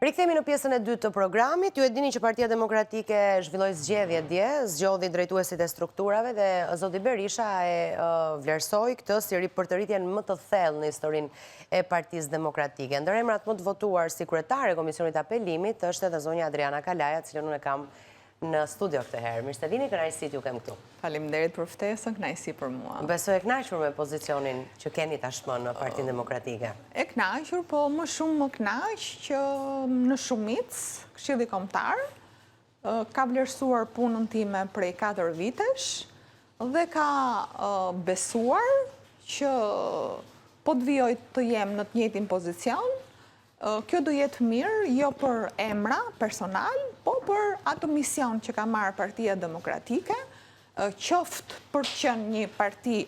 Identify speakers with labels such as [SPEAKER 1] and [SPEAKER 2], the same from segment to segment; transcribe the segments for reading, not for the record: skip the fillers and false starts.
[SPEAKER 1] Rikthehemi në pjesën e dytë të programit. Ju e dini që Partia Demokratike zhvilloi zgjedhje dje, zgjodhi drejtuesit e strukturave dhe zoti Berisha e vlerësoi këtë si ripërtëritjen më të thellë në historinë e Partisë Demokratike. Ndër emrat më të votuar si kryetare e Komisionit të Apelimit është edhe zonja Adriana Kalaja, të cilën unë e kam në studio këtë herë. Mirë se vini, kënaqësi t'ju kem këtu.
[SPEAKER 2] Faleminderit për ftesën, kënaqësi për
[SPEAKER 1] mua. Besoj e kënaqur me pozicionin që keni tashmë në Partinë Demokratike.
[SPEAKER 2] E kënaqur, po më shumë më kënaq që në shumicë Këshilli Kombëtar ka vlerësuar punën time prej 4 vitesh dhe ka besuar që po të vijoj të jem në të njëjtin pozicion, Kjo do jetë mirë jo për emra personal, po për atë mision që ka marrë Partia Demokratike, qoftë për të qenë një parti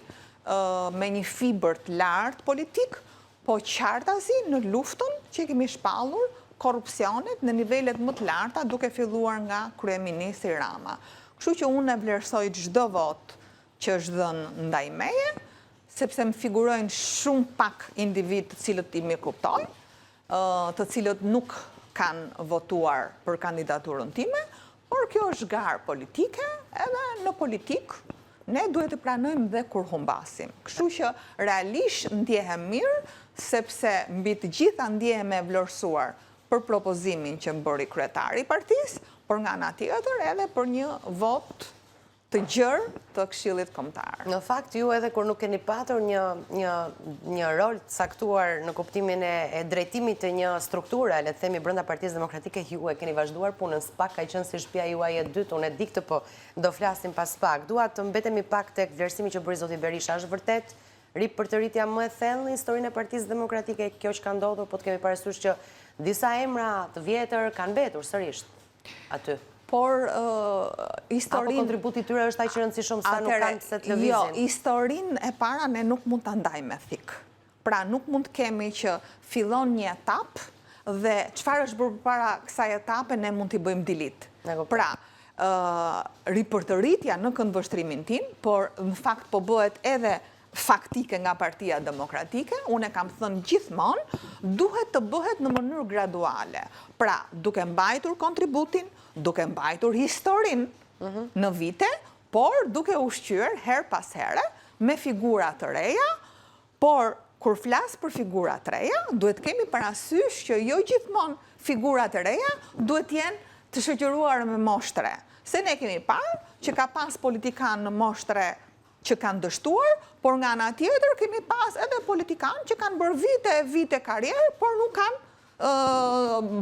[SPEAKER 2] me një fibër të lartë politik, po qartazi në luftën që kemi shpallur korrupsionit në nivelet më të larta duke filluar nga kryeministri Rama. Kështu që unë e vlerësoj çdo votë që është dhënë ndaj meje, sepse më figurojnë shumë pak individë të cilët i mirëkuptoj, të cilët nuk kanë votuar për kandidaturën time, por kjo është garë politike edhe në politikë ne duhet të pranojmë dhe kur humbasim. Kështu që realisht ndjehem mirë, sepse mbi të gjitha ndjehem e vlerësuar për propozimin që më bëri kryetari i partisë, por nga ana tjetër edhe për një votë të gjerë të Këshillit Kombëtar.
[SPEAKER 1] Në fakt ju edhe kur nuk keni patur një një një rol të caktuar në kuptimin e, e drejtimit të një strukture, le të themi brenda Partisë Demokratike, ju e keni vazhduar punën. SPAK ka qenë si shtëpia juaj e dytë, unë e di këtë, po do flasim pas pak. Dua të mbetemi pak tek vlerësimi që bëri zoti Berisha. Është vërtet ripërtëritja më e thellë në historinë e Partisë Demokratike kjo që ka ndodhur, po të kemi parasysh që disa emra të vjetër kanë mbetur sërish aty.
[SPEAKER 2] Por historinë...
[SPEAKER 1] Apo kontributi i tyre është aq i rëndësishëm sa nuk kanë pse të lëvizin?
[SPEAKER 2] Jo, historinë e para ne nuk mund ta ndajmë me thikë. Pra nuk mund të kemi që fillon një etapë dhe çfarë është bërë përpara kësaj etape ne mund t'i bëjmë delete. Pra, ripërtëritja në këndvështrimin tim, por në fakt po bëhet edhe faktike nga Partia Demokratike, unë e kam thënë gjithmonë, duhet të bëhet në mënyrë graduale. Pra, duke mbajtur kontributin, duke mbajtur historinë mhm. në vite, por duke ushqyer herë pas here me figura të reja, por kur flas për figura të reja, duhet kemi parasysh që jo gjithmonë figurat e reja duhet jenë të shoqëruar me moshë të re. Se ne kemi parë që ka pas politikanë në moshë të re që kanë dështuar, por nga ana tjetër kemi pas edhe politikanë që kanë bërë vite e vite karrierë, por nuk kanë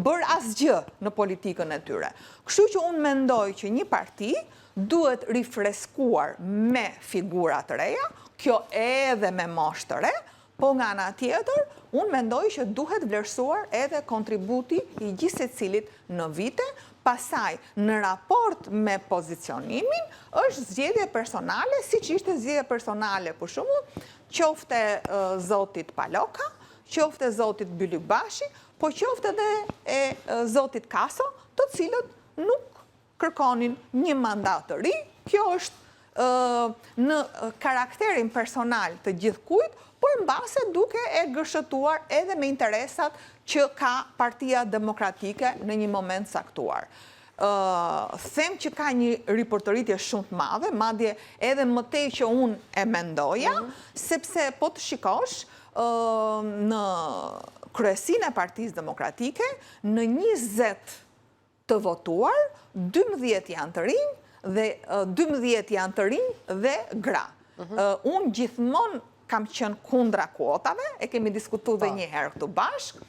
[SPEAKER 2] bërë asgjë në politikën e tyre. Kështu që unë mendoj që një parti duhet rifreskuar me figura të reja, kjo edhe me moshë të re, Po nga ana tjetër, unë mendoj që duhet vlerësuar edhe kontributi i gjithsecilit në vite, pastaj në raport me pozicionimin, është zgjedhje personale, siç ishte zgjedhje personale për shembull, qoftë e zotit Paloka, qoftë e zotit Bylykbashi, po qoftë edhe e zotit Kaso, të cilët nuk kërkonin një mandat të ri, kjo është në karakterin personal të gjithkujt, por mbase duke e gërshëtuar edhe me interesat që ka Partia Demokratike në një moment caktuar. Them që ka një ripërtëritje shumë të madhe, madje edhe më tej që unë e mendoja, mhm. sepse po të shikosh në kryesinë e Partisë Demokratike, në 20 të votuar, 12 janë të rinj dhe 12 janë të rinj dhe gra. Mhm. Unë gjithmonë kam qenë kundra kuotave, e kemi diskutu dhe po. një herë këtu bashkë,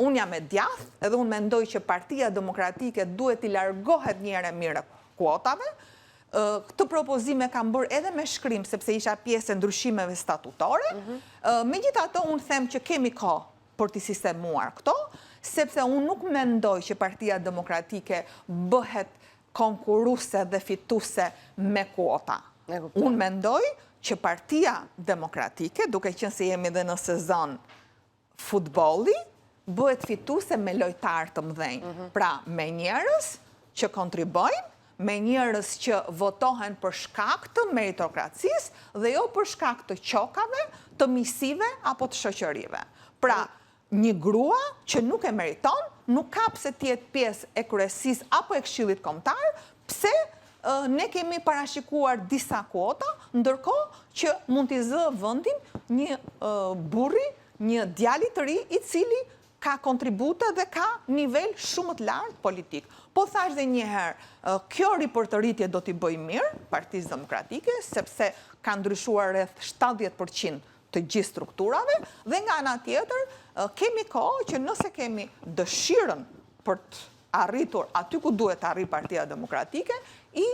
[SPEAKER 2] unë jam e djathtë, edhe unë mendoj që Partia Demokratike duhet t'i largohet një herë e mirë kuotave, këtë propozim e kam bërë edhe me shkrim, sepse isha pjesë e ndryshimeve statutore, mhm. megjithatë unë them që kemi kohë për t'i sistemuar këto, sepse unë nuk mendoj që Partia Demokratike bëhet konkurruese dhe fituese me kuota. Unë mendoj që Partia Demokratike, duke qenë se jemi dhe në sezon futbolli, bëhet fituese me lojtarë të mëdhenj. Mhm. Pra, me njerëz që kontribuojnë, me njerëz që votohen për shkak të meritokracisë dhe jo për shkak të qokave, të miqësive apo të shoqërive. Pra, Një grua që nuk e meriton, nuk ka pse të jetë pjesë e kryesisë apo e Këshillit Kombëtar, pse ne kemi parashikuar disa kuota, ndërkohë që mund t'i zë vendin një burri, një djali të ri i cili ka kontribute dhe ka nivel shumë më të lartë politik. Po thashë dhe një herë, kjo ripërtëritje do t'i bëjë mirë Partisë Demokratike, sepse ka ndryshuar rreth 70% të gjithë strukturave dhe nga ana tjetër kemi kohë që nëse kemi dëshirën për të arritur aty ku duhet të arrijë Partia Demokratike, i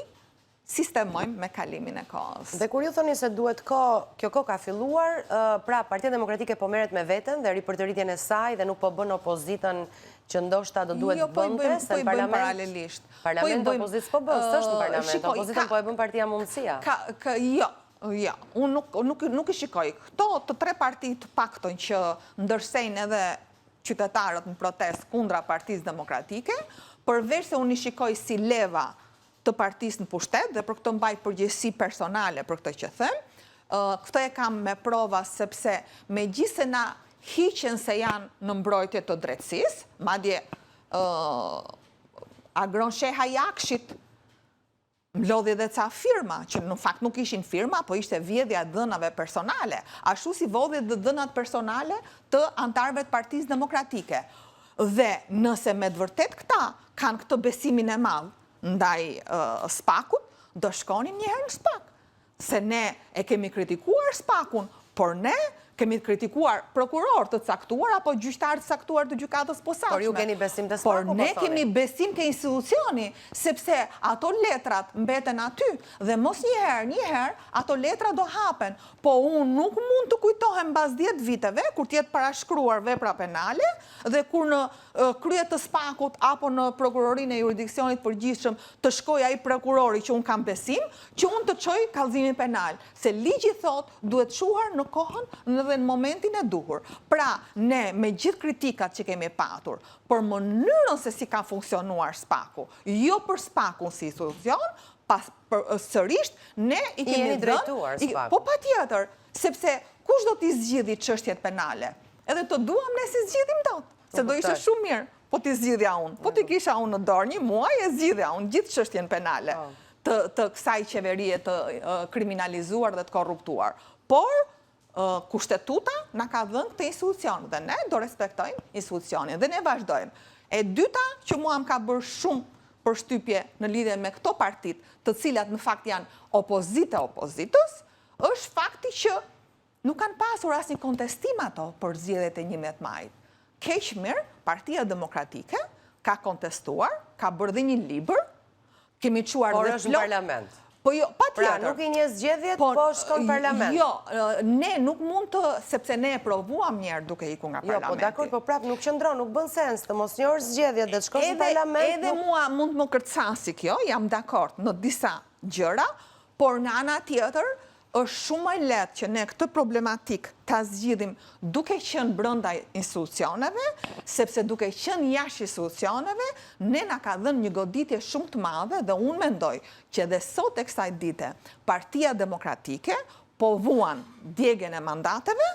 [SPEAKER 2] sistemojmë me kalimin e
[SPEAKER 1] kohës. Dhe kur ju thoni se duhet kohë, kjo kohë ka filluar, pra Partia Demokratike po merret me veten dhe ripërtëritjen e saj dhe nuk po bën opozitën që ndoshta do duhet
[SPEAKER 2] jo,
[SPEAKER 1] të bënte,
[SPEAKER 2] po se në parlament paralelisht.
[SPEAKER 1] Parlament po opozitë s'po bën, s'është në parlament, opozitën po e bën Partia Mundësia.
[SPEAKER 2] Ka, jo, jo, unë nuk, nuk, nuk i shikoj. Këto të tre partitë të paktën që ndërsejnë edhe qytetarët në protestë kundra Partisë Demokratike, përveç se unë i shikoj si leva të partisë në pushtet dhe për këtë mbaj përgjegjësi personale për këtë që them. Këtë e kam me prova sepse megjithëse na hiqen se janë në mbrojtje të drejtësisë, madje Agron Shehaj i AKSHI-t mblodhi dhe ca firma, që në fakt nuk ishin firma, po ishte vjedhja e dhënave personale, ashtu si vodhi dhe dhënat personale të anëtarëve të Partisë Demokratike. Dhe nëse me të vërtetë këta kanë këtë besimin e madh ndaj SPAK-ut, do shkonin një herë në SPAK. Se ne e kemi kritikuar SPAK-un, por ne kemi kritikuar prokurorë të caktuar apo gjyqtarë të caktuar të gjykatës posaçme.
[SPEAKER 1] Por ju keni besim te SPAK-u,
[SPEAKER 2] po Por ne kemi besim ke institucioni, sepse ato letrat mbeten aty dhe mos një herë, një herë, ato letra do hapen. Po unë nuk mund të kujtohem mbas 10 viteve, kur të jetë parashkruar vepra penale dhe kur në krye të SPAK-ut apo në prokurorinë e juridiksionit përgjithshëm të shkojë ai prokurori që unë kam besim, që unë të çoj kallëzimin penal, se ligji thotë duhet çuar në kohën dhe në momentin e duhur. Pra, ne me gjithë kritikat që kemi patur për mënyrën se si ka funksionuar SPAK-u, jo për SPAK-un si institucion, pas sërisht ne i kemi
[SPEAKER 1] dhënë,
[SPEAKER 2] po patjetër, sepse kush do t'i zgjidhi çështjet penale? Edhe të duam ne s'i zgjidhim dot, se do ishte shumë mirë, po t'i zgjidhja unë, po t'i kisha unë në dorë një muaj e zgjidhja unë gjithë çështjen penale po. të, të kësaj qeverie të kriminalizuar dhe të korruptuar. Por, kushtetuta na ka dhënë këtë institucion dhe ne do respektojmë institucionin dhe ne vazhdojmë. E dyta që mua më ka bërë shumë përshtypje në lidhje me këto partitë, të cilat në fakt janë opozitë e opozitës, është fakti që Nuk kanë pasur asnjë kontestim ato për zgjedhjet e 11 majit. Keq mirë, Partia Demokratike ka kontestuar, ka bërë dhe një libër, kemi çuar
[SPEAKER 1] dhe plot... Por është në parlament.
[SPEAKER 2] Po jo, patjetër.
[SPEAKER 1] Pra, nuk i njeh zgjedhjet, po, po shkon në parlament.
[SPEAKER 2] Jo, ne nuk mund të, sepse ne e provuam njëherë duke ikur nga
[SPEAKER 1] parlamenti. Jo, po dakord, po prapë nuk qëndron, nuk bën sens, të mos njohësh zgjedhjet dhe të shkosh në parlament.
[SPEAKER 2] Edhe mua mund të më kërcasi kjo, jam dakord në disa gjëra, por nga ana tjetër, Është shumë më e lehtë që ne këtë problematikë ta zgjidhim duke qenë brenda institucioneve, sepse duke qenë jashtë institucioneve, ne na ka dhënë një goditje shumë të madhe dhe unë mendoj që edhe sot e kësaj dite Partia Demokratike po vuan djegien e mandateve,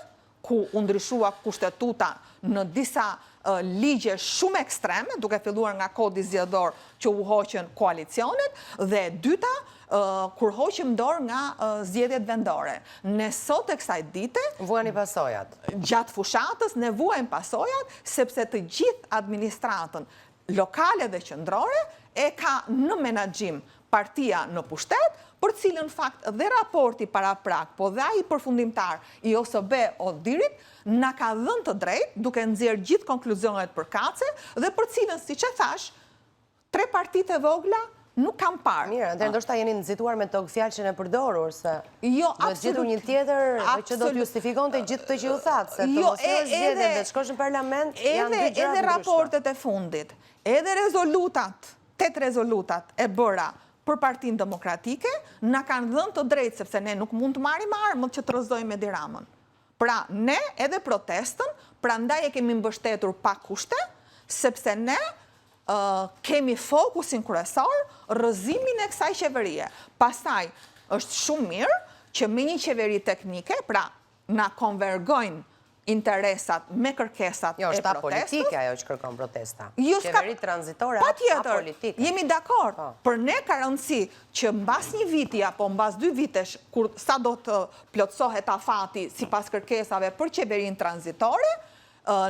[SPEAKER 2] ku u ndryshua kushtetuta në disa ligje shumë ekstreme, duke filluar nga kodi zgjedhor që u hoqën koalicionet, dhe e dyta, kur hoqëm dorë nga zgjedhjet vendore. Ne sot e kësaj dite...
[SPEAKER 1] Vuani pasojat.
[SPEAKER 2] Gjatë fushatës, ne vuajmë pasojat, sepse të gjithë administratën lokale dhe qendrore e ka në menaxhim partia në pushtet, për të cilën fakt dhe raporti paraprak, po dhe ai përfundimtar i OSB ODIHR-it, na ka dhënë të drejtë, duke nxjerrë gjithë konkluzionet përkatëse dhe për të cilën, siç e thashë, tre partitë e vogla nuk kam parë.
[SPEAKER 1] Mirë, atëherë ndoshta jeni nxituar me togfjalëshin e përdorur, se
[SPEAKER 2] jo,
[SPEAKER 1] duhet gjetur një tjetër që do të justifikonte gjithë këtë që ju thatë, se të jo, mos njohësh zgjedhjet dhe të shkosh në parlament janë dy gjëra të
[SPEAKER 2] ndryshme. Edhe raportet e fundit, edhe rezolutat, 8 rezolutat e bëra për Partinë Demokratike, na kanë dhënë të drejtë, sepse ne nuk mund të marrim armët që të rrëzojmë Edi Ramën. Pra, ne edhe protestën, prandaj e kemi mbështetur pa kushte, sepse ne kemi fokusin kryesor rrëzimin e kësaj qeverie. Pastaj, është shumë mirë që me një qeveri teknike, pra na konvergojnë interesat me kërkesat
[SPEAKER 1] jo, e
[SPEAKER 2] protestës.
[SPEAKER 1] Jo, është apolitike ajo që kërkon protesta. Jo, Qeveri tranzitore apolitike.
[SPEAKER 2] Jemi dakord. Po. Për ne ka rëndësi që mbas një viti apo mbas dy vitesh, kur sa do të plotësohet afati sipas kërkesave për qeverinë tranzitore,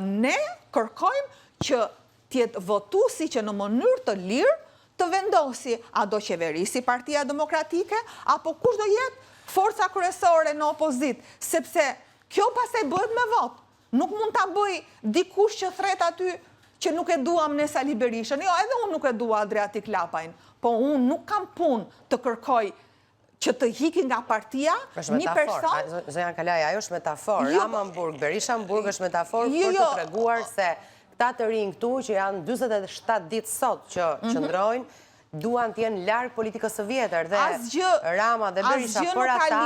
[SPEAKER 2] ne kërkojmë që të jetë votuesi që në mënyrë të lirë të vendosi a do qeverisi Partia Demokratike apo kush do jetë forca kryesore në opozitë, sepse kjo pastaj bëhet me votë. Nuk mund ta bëjë dikush që thërret aty që nuk e duam ne Sali Berishën. Jo, edhe unë nuk e dua Adriatik Lapajn, po unë nuk kam punë të kërkoj që të iki nga partia
[SPEAKER 1] një person... Zonja Kalaja, ajo është metaforë, jo, Rama në burg, Berisha në burg është metaforë jo, për të jo. treguar se këta të rinj këtu që janë 47 ditë sot që mhm. qëndrojnë, duan të jenë larg politikës së vjetër dhe Rama dhe Berisha për ata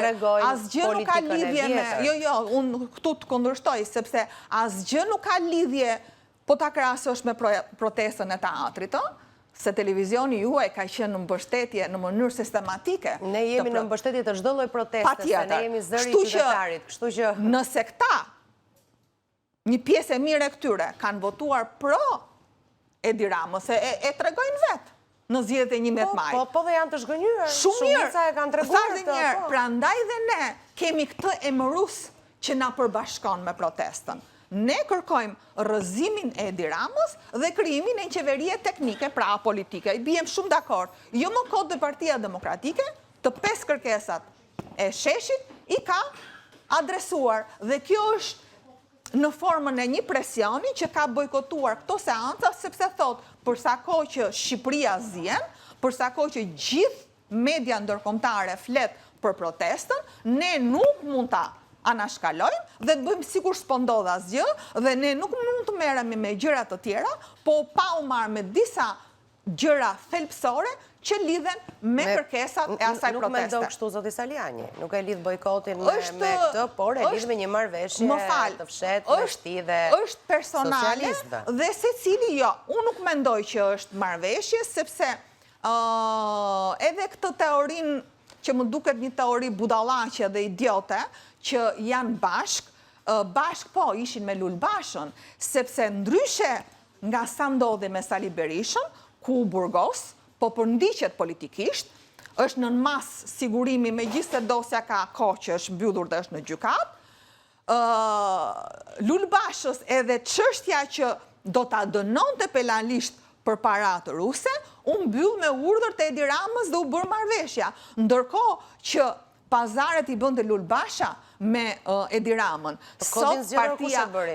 [SPEAKER 1] tregojnë politikën e vjetër.
[SPEAKER 2] Jo, jo, unë këtu të kundërshtoj, sepse asgjë nuk ka lidhje Po ta krahasosh me protestën e teatrit, ë? Se televizioni juaj ka qenë në mbështetje në mënyrë sistematike.
[SPEAKER 1] Ne jemi në mbështetje të çdo lloj proteste, se ne jemi zëri i qytetarit, kështu
[SPEAKER 2] që nëse këta një pjesë e mirë e këtyre kanë votuar pro Edi Ramës, se e, e tregojnë vetë në zgjedhjet e 11
[SPEAKER 1] po,
[SPEAKER 2] majit.
[SPEAKER 1] Po, po dhe janë të zhgënjyer.
[SPEAKER 2] Shumë mirë.
[SPEAKER 1] Shumica e kanë treguar
[SPEAKER 2] këtë. Thashë një po. Prandaj dhe ne kemi këtë emërues që na përbashkon me protestën. Ne kërkojmë rrëzimin e Edi Ramës dhe krijimin e një qeverie teknike, pra apolitike. I biem shumë dakord. Jo më kot dhe Partia Demokratike, të pesë kërkesat e sheshit i ka adresuar dhe kjo është në formën e një presioni që ka bojkotuar këto seanca sepse thotë për sa kohë që Shqipëria zien, për sa kohë që gjithë media ndërkombëtare flet për protestën, ne nuk mund ta anashkalojmë dhe të bëjmë sikur s'po ndodh asgjë dhe ne nuk mund të merremi me gjëra të tjera, po pa u marrë me disa gjëra thelbësore që lidhen me kërkesat e asaj
[SPEAKER 1] proteste. Nuk mendon kështu zoti Salianji, nuk e lidh bojkotin me këtë, por e lidh me një marrëveshje të fshehtë mes tij dhe
[SPEAKER 2] është personale dhe secili jo, unë nuk mendoj që është marrëveshje sepse edhe këtë teorinë që më duket një teori budallaqe dhe idiote që janë bashkë, bashkë po ishin me Lul Bashën, sepse ndryshe Nga sa ndodhi me Sali Berishën, ku u burgos, po përndiqet politikisht, është nën masë sigurimi megjithëse dosja ka kohë që është mbyllur dhe është në gjykatë, Lul Bashës edhe çështja që do ta dënonte penalisht për paratë ruse, u mbyll me urdhër të Edi Ramës dhe u bë marrëveshja. Ndërkohë që Pazaret i bënte Lul Basha me Edi Ramën.
[SPEAKER 1] Po kodin zgjedhor kush e bëri?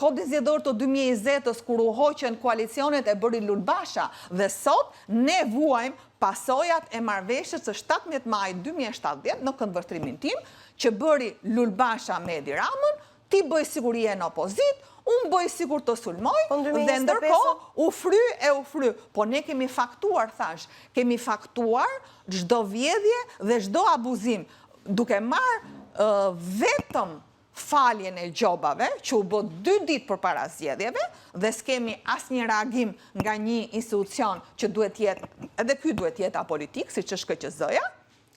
[SPEAKER 2] Kodin zgjedhor të 2020-ës kur u hoqën koalicionet e bëri Lul Basha dhe sot ne vuajmë pasojat e marrëveshjes së 17 majit 2017 në këndvështrimin tim që bëri Lul Basha me Edi Ramën Ti bëj sikur je në opozitë, unë bëj sikur të sulmoj,
[SPEAKER 1] po
[SPEAKER 2] dhe ndërkohë u fry e u fry. Po ne kemi faktuar, thashë, kemi faktuar çdo vjedhje dhe çdo abuzim, duke marrë vetëm faljen e gjobave, që u bë dy ditë përpara zgjedhjeve, dhe s'kemi asnjë reagim nga një institucion që duhet të jetë, edhe ky duhet të jetë apolitik, siç është KQZ-ja,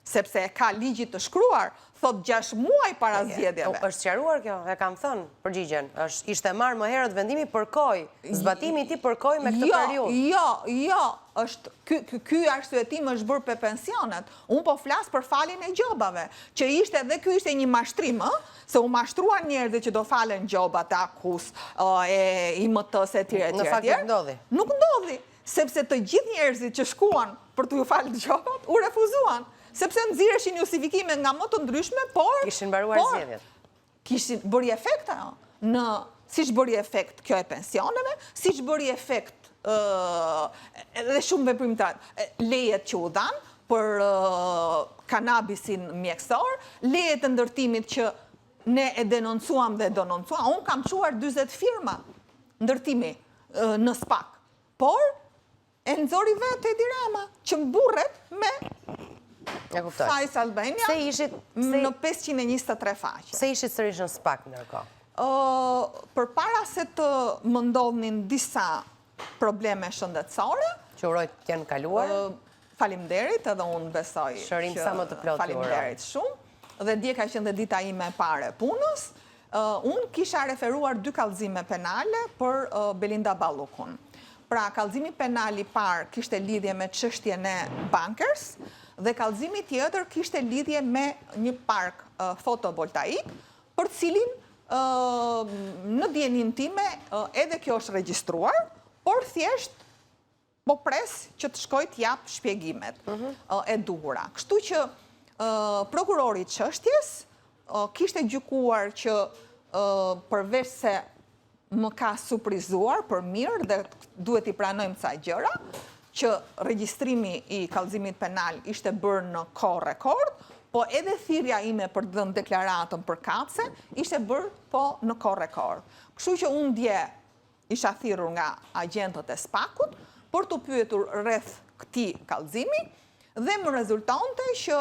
[SPEAKER 2] Sepse e ka ligji të shkruar, thotë 6 muaj para zgjedhjeve.
[SPEAKER 1] Është sqaruar kjo, e kam thënë përgjigjen. Është ishte marrë më herët vendimi përkoi, zbatimi i tij përkoi me këtë
[SPEAKER 2] jo,
[SPEAKER 1] periudhë.
[SPEAKER 2] Jo, jo, është ky ky arsyetim është bërë për pensionet. Unë po flas për faljen e gjobave, që ishte dhe ky ishte një mashtrim, ë, se u mashtruan njerëzit që do falen gjobat e AKU-s, e IMT-së etj etj.
[SPEAKER 1] Në fakt nuk ndodhi.
[SPEAKER 2] Nuk ndodhi. Sepse të gjithë njerëzit që shkuan për t'u falë gjobat, u refuzuan. Sepse nxirreshin justifikime nga më të ndryshme, por...
[SPEAKER 1] Kishin mbaruar zgjedhjet.
[SPEAKER 2] Kishin bëri efekt ajo, në siç bëri efekt kjo e pensioneve, siç bëri efekt edhe shumë veprimtari, lejet që u dhanë për kanabisin mjekësor, lejet e ndërtimit që ne e denoncuam dhe denoncuam, unë kam çuar 20 firma ndërtimi në SPAK. Por, e nxori vetë Edi Rama, që mburret me Files Albania në 523 faqe.
[SPEAKER 1] Pse ishit sërish në SPAK ndërkohë?
[SPEAKER 2] Përpara se të më ndodhnin disa probleme shëndetësore.
[SPEAKER 1] Që uroj të jenë kaluar?
[SPEAKER 2] Faleminderit, edhe unë besoj.
[SPEAKER 1] Shërim sa më të plotë
[SPEAKER 2] Faleminderit shumë. Dhe dje ka qenë dhe dita ime e parë e punës. Unë kisha referuar dy kallëzime penale për Belinda Ballukun. Pra, kallëzimi penal i parë kishte lidhje me çështjen e Bankers dhe kallëzimi tjetër kishte lidhje me një park fotovoltaik, për cilin në dijeninë time edhe kjo është regjistruar, por thjesht po pres që të shkoj të jap shpjegimet mhm. e duhura. Kështu që prokurori i çështjes kishte gjykuar që përveç se më ka surprizuar për mirë dhe duhet t'i pranojmë ca gjëra, që regjistrimi i kallëzimit penal ishte bërë në kohë rekord, po edhe thirrja ime për të dhënë deklaratën përkatëse ishte bërë po në kohë rekord. Kështu që unë dje Isha thirrur nga agjentët e SPAK-ut për t'u pyetur rreth këtij kallëzimi dhe më rezultonte që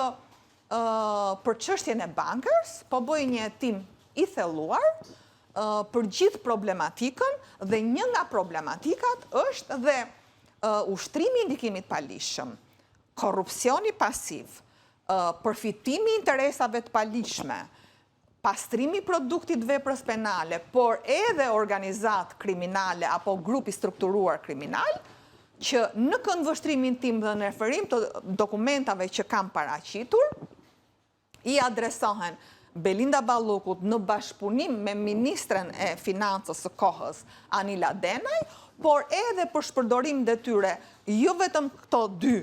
[SPEAKER 2] për çështjen e Bankers po bëhej një hetim i thelluar për gjithë problematikën dhe një nga problematikat është dhe ushtrimi i ndikimit të paligjshëm, korrupsioni pasiv, përfitimi i interesave të paligjshme, pastrimi i produktit të veprës penale, por edhe organizatë kriminale apo grup i strukturuar kriminal, që në këndvështrimin tim dhe në referim të dokumentave që kam paraqitur, i adresohen Belinda Ballukut në bashkëpunim me ministren e Financës së kohës, Anila Denaj, por edhe për shpërdorim detyre jo vetëm këto dy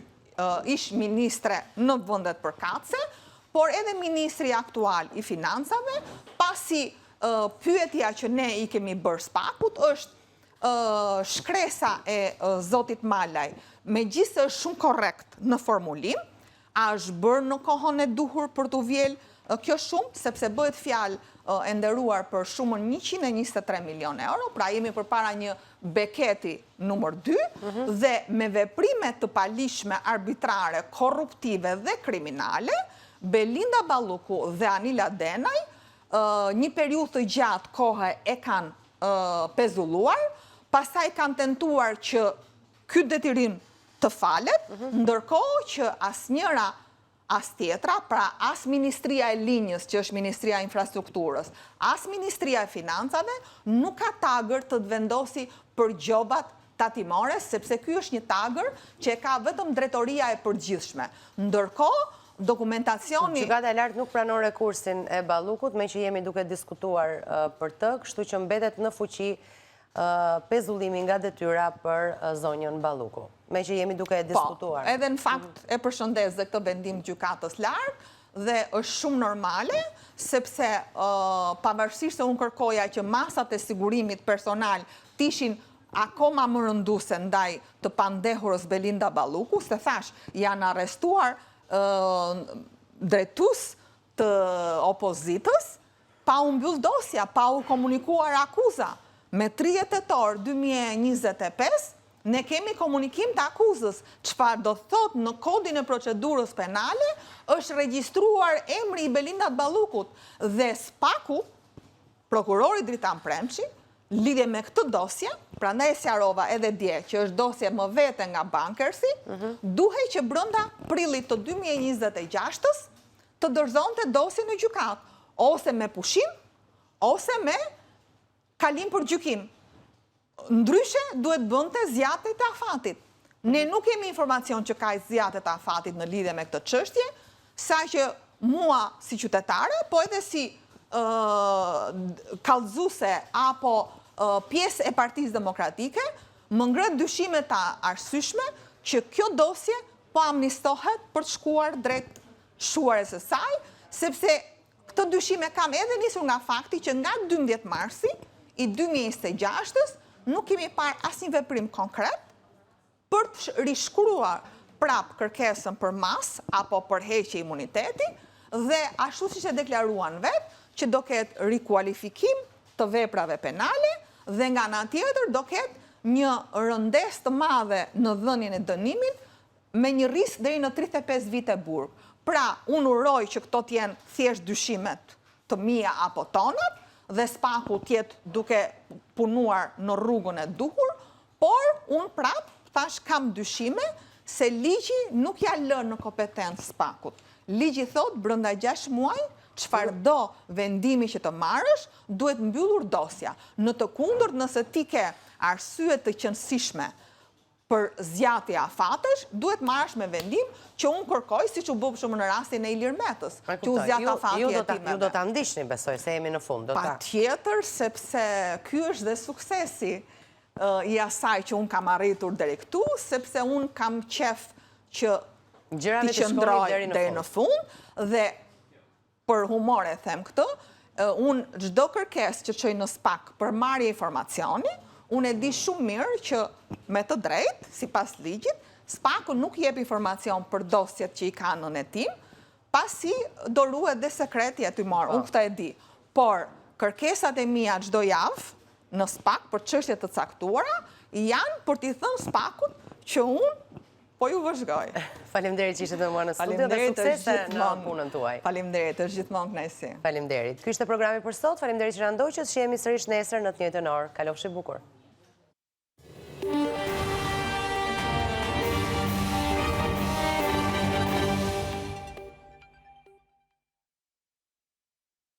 [SPEAKER 2] ish ministre në vendet përkatëse, por edhe ministri aktual i Financave, pasi pyetja që ne i kemi bërë SPAK-ut është shkresa e zotit Malaj, megjithëse është shumë korrekt në formulim, a është bërë në kohën e duhur për t'u vjelë kjo shumë, sepse bëhet fjalë e nderuar për shumën 123 milion euro, pra jemi përpara një Beketi numër 2 mhm. dhe me veprime të paligjshme arbitrare, korruptive dhe kriminale, Belinda Balluku dhe Anila Denaj një periudhë të gjatë kohe e kanë pezulluar, pastaj kanë tentuar që ky detyrim të falet, mhm. ndërkohë që asnjëra as tjetra, pra as Ministria e linjës, që është Ministria e Infrastrukturës, as Ministria e Financave, nuk ka tagër të vendosi për gjobat tatimore, sepse ky është një tagër që e ka vetëm Drejtoria e Përgjithshme. Ndërkohë, dokumentacioni.
[SPEAKER 1] Gjykata e Lartë nuk pranon rekursin e Ballukut, meqë jemi duke diskutuar për të, kështu që mbetet në fuqi pezullimi nga detyra për zonjën Balluku, meqë jemi duke e po, diskutuar.
[SPEAKER 2] Po, edhe në fakt e përshëndes dhe këtë vendim të Gjykatës Lartë, dhe është shumë normale, sepse pavarësisht se unë kërkoja që masat e sigurimit personal të ishin akoma më rënduese ndaj të pandehurës Belinda Balluku, se thashë, janë arrestuar drejtues të opozitës, pa u mbyll dosja, pa u komunikuar akuza. Me 30 tetor 2025, ne kemi komunikim të akuzës, çfarë do thotë në kodin e procedurës penale, është regjistruar emri i Belinda Ballukut dhe SPAK-u, prokurori Dritan Premçi, lidhje me këtë dosje, prandaj e sqarova edhe dje që është dosje më vete nga Bankersi, mhm. duhej që brenda prillit të 2026-ës të dorëzonte dosjen në gjykatë, ose me pushim, ose me kalim për gjykim. Ndryshe, duhet bënte zgjatje të afatit. Ne nuk kemi informacion që ka zgjatje të afatit në lidhje me këtë çështje, saqë mua si qytetare, po edhe si kallëzuese apo pjesë e Partisë Demokratike, më ngre dyshime të arsyeshme që kjo dosje po amnistohet për të shkuar drejt shuarjes së saj, sepse këtë dyshim e kam edhe nisur nga fakti që nga 12 marsi i 2026-ës nuk kemi parë asnjë veprim konkret për të rishkruar prap kërkesën për masë apo për heqje imuniteti dhe ashtu siç e deklaruan vetë që do ketë rikualifikim të veprave penale dhe nga ana tjetër do ketë një rëndesë të madhe në dhënien e dënimit me një risk deri në 35 vite burg. Pra, unë uroj që këto të jenë thjesht dyshimet të mia apo tonat dhe SPAK-u të jetë duke punuar në rrugën e duhur, por unë prap thashë kam dyshime se ligji nuk ja lë në kompetencë SPAK-ut. Ligji thotë brenda 6 muaj Çfarëdo vendimi që të marrësh, duhet mbyllur dosja. Në të kundërt, nëse ti ke arsye të qenësishme për zgjatje afatesh, duhet marrësh me vendim që unë kërkoj, siç u bë për shembull në rastin e Ilir Metës, që u zgjat afati i
[SPEAKER 1] hetimeve. Ju do ta ndiqni, besoj, se jemi në fund.
[SPEAKER 2] Patjetër, sepse ky është dhe suksesi i asaj që unë kam arritur deri këtu, sepse unë kam qejf që t'i qëndroj deri në fund, dhe për humor e them këtë, unë çdo kërkesë që çoj në SPAK për marrje informacioni, unë e di shumë mirë që me të drejtë, sipas ligjit, SPAK-u nuk jep informacion për dosjet që i ka nën hetim, pasi do ruhet dhe sekreti hetimor, unë këtë e di. Por, kërkesat e mia çdo javë në SPAK për çështje të caktuara janë për t'i thënë SPAK-ut që unë Po ju vëzhgoj.
[SPEAKER 1] Faleminderit që ishit me mua në studio dhe suksese në punën tuaj.
[SPEAKER 2] Faleminderit, është gjithmonë kënaqësi.
[SPEAKER 1] Faleminderit. Ky ishte programi për sot. Faleminderit që na ndoqët. Shihemi sërish nesër në të njëjtën orë. Kalofshi bukur.